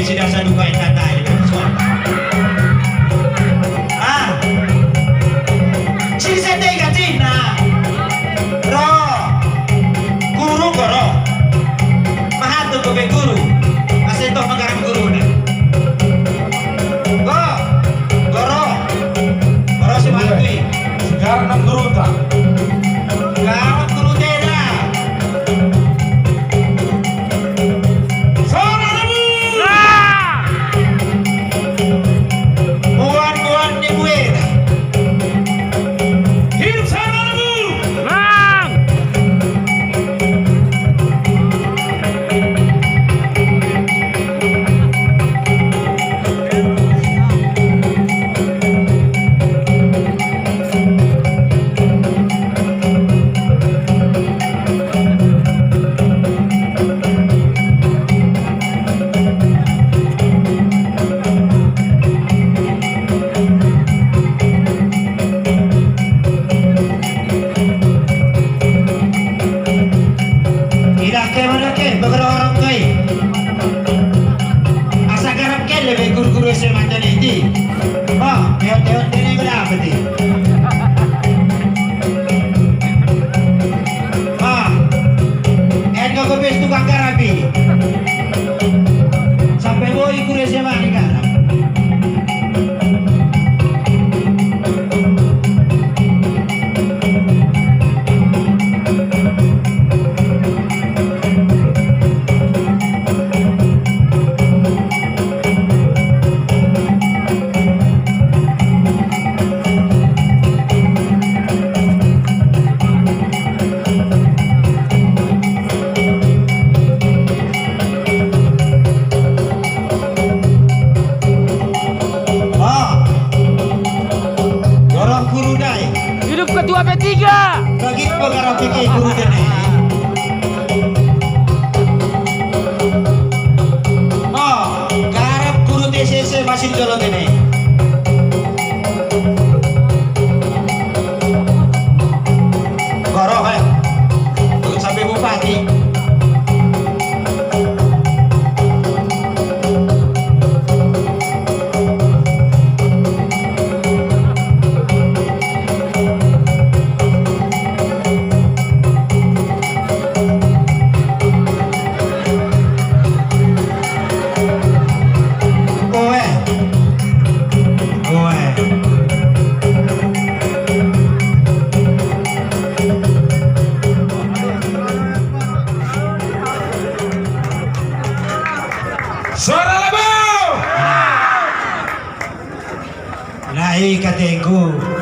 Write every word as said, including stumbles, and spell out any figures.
Sidasa duka enda tai. Ah. Sisa tega cina. Ro. Guru goro. Mahatut ko be guru. Asa toh menggarap guruna. Go. Goro. Goro si mahatut. Sekarang nang guruta. Garap gurunta eda. Soara Labuh! Lang! Muan-muan ni buena. Hidup Soara Labuh! Lang! Idah ke mana ke, begerorong kai. Asa garap ke lebe guru-guru S M A tene iti. Bah, teot-teot tene berapa ti? Ah, en kau kepis tukang garap i. Sampe boi guru S M A ni garap. Ah. Guru dai. Hidup ketua P tiga. Bagi pegara P K guru tene. Oh, garap guru T C C masin jolo tene. Goroh, eh. Sampe bupati. Oe. Oe. Soara Labuh! Nah, i katengku.